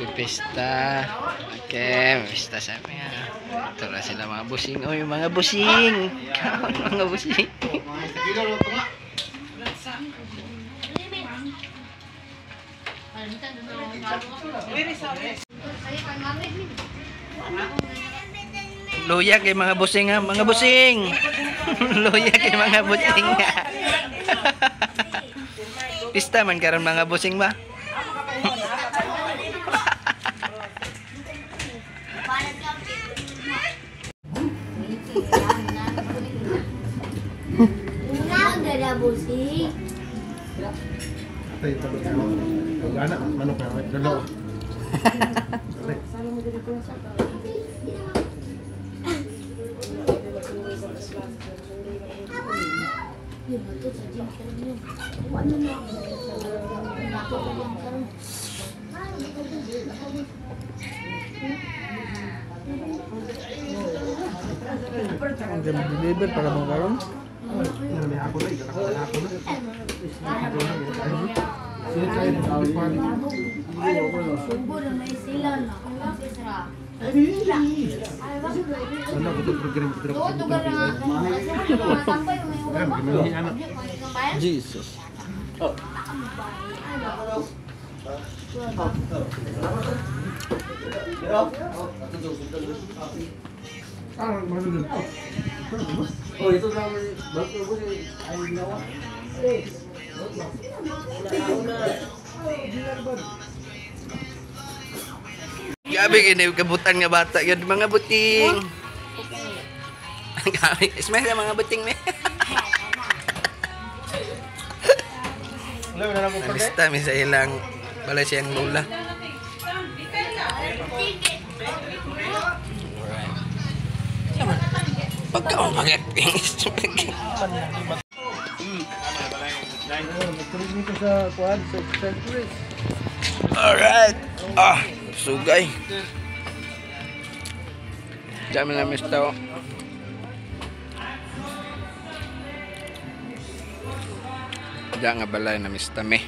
Pipista. Okay, pista sa amin. Ito na sila mga busing. Oh, yung mga busing. Kaon mga busing. Luya kay mga busing ha, mga busing. Luya kay mga busing ha. Pista man karon mga busing ba? Ang deliver para bang karon? Jesus. Oh. Oh, ito lang Gabi kini kabutan nga bata yun mga buting. Gabi, smile sa mga buting ni. Namista mi sa ilang balay siyang lola. Pagka mga alright. Ah, sugay. Dami na mista. Diyan nga balay na mista me.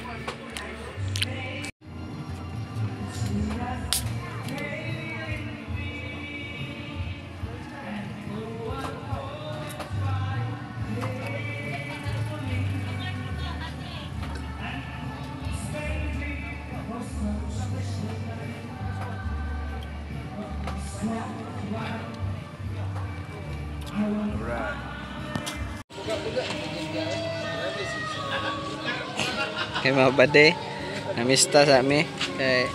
Alright. Kay mga bade, namista sa ami. Kay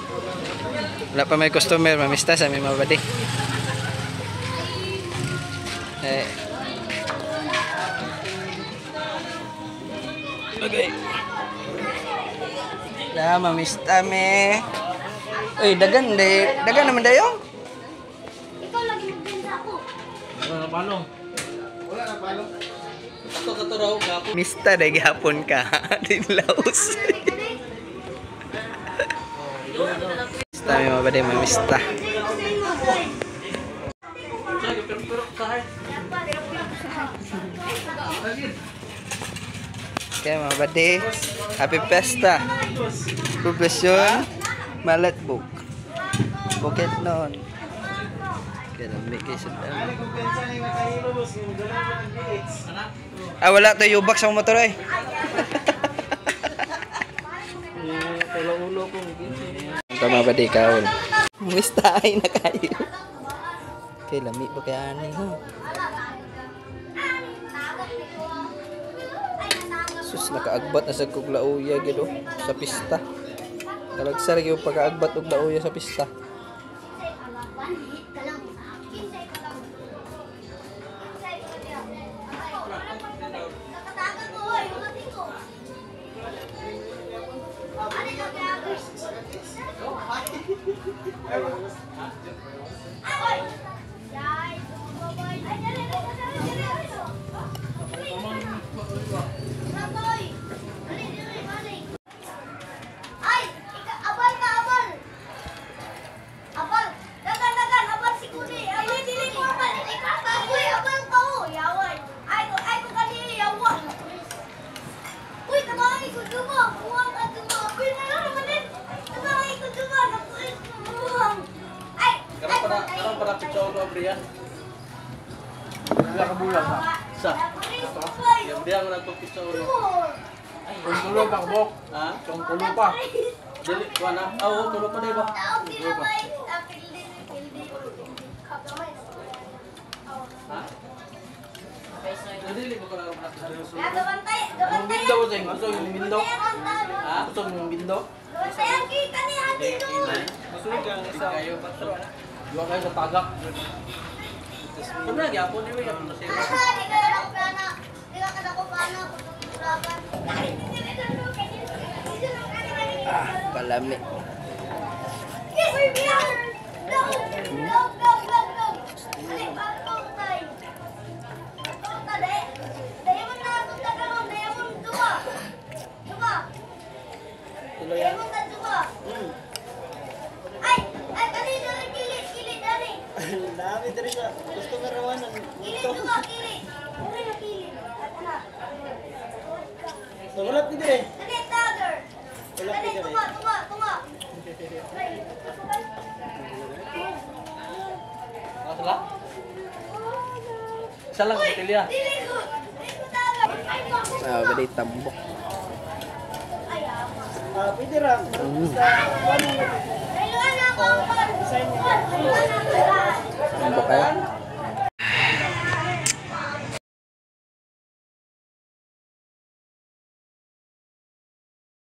wala pa may customer, mamista sa ami mga bade. Eh. Okay. La mamista me. Uy, dagan de, dagan naman dayo. Ikaw lagi magbenta ako. Wala na palong. Wala na palong. Mista day gihapon ka. Dinlaos. Mista mi mga bade, mamista. Okay mga bade, happy pesta. Poblasyon Malatbog. Bukidnon. Kalami kay sa. Ah, wala to yung box sa motor eh. Ulo ko. Tama ba di kaon? Mista ay na kayo. Kay lami ba kay ani ha? Sus, nakaagbat na sa kog lauya gid oh, sa pista. Talagsa lagi yung pagkaagbat og lauya sa pista. Ay, abal ka, abal. Abal, dagan, dagan, abal si Kuni. Ay, dili ko abal, dili ko abal. Uy, abal ka, oh, yawan. Ay, ko, ay ko kani, yawan. Uy, tabangin ko, dumo. Kuha ka, dumo. Uy, nalo naman din. Para pizza uno abriya. Wala ka bulan ha. Sa. Abriya ko na itong pizza uno. Kung tulo pa kabok. Ha? Kung tulo pa. Dili, kuha na. Ah, oo, tulo pa diba? Ha? Dili mo ko na Gabantay, Ang gabantay. bindo ko sa'yo. Gusto yung bindo. Ha? Gusto mo yung bindo. Gabantay ang kita ni Ate Dul. Kayo. Duwa kayo sa tagak. Kung na, gyapon ni gyapon na siya. Ah, di ka na plana. Di ka na ko plana kung tulagan. Ah, palami. Yes, we are. Go, go, go, go, go. Ali, bagong tay. Bagong ta, dahil. Dahil mo na akong tagaron, dahil mo duwa. Duwa. Dahil mo ta duwa. Ay, ay, dali, dali, kili, kili, dali. Dami diri sa customer rawan ang Kili, duwa, kili. Dali na kili. At ana. Wala ni dire. Dali, tiger. Dali, tunga, tunga, tunga. Ay, Nakasala? Isa lang, Uy, botelya. dili ko. Dili ko tiger. Ay, bakit? Ah, bali tambok. Ay, ama. Ah, pwede ra. Sa ano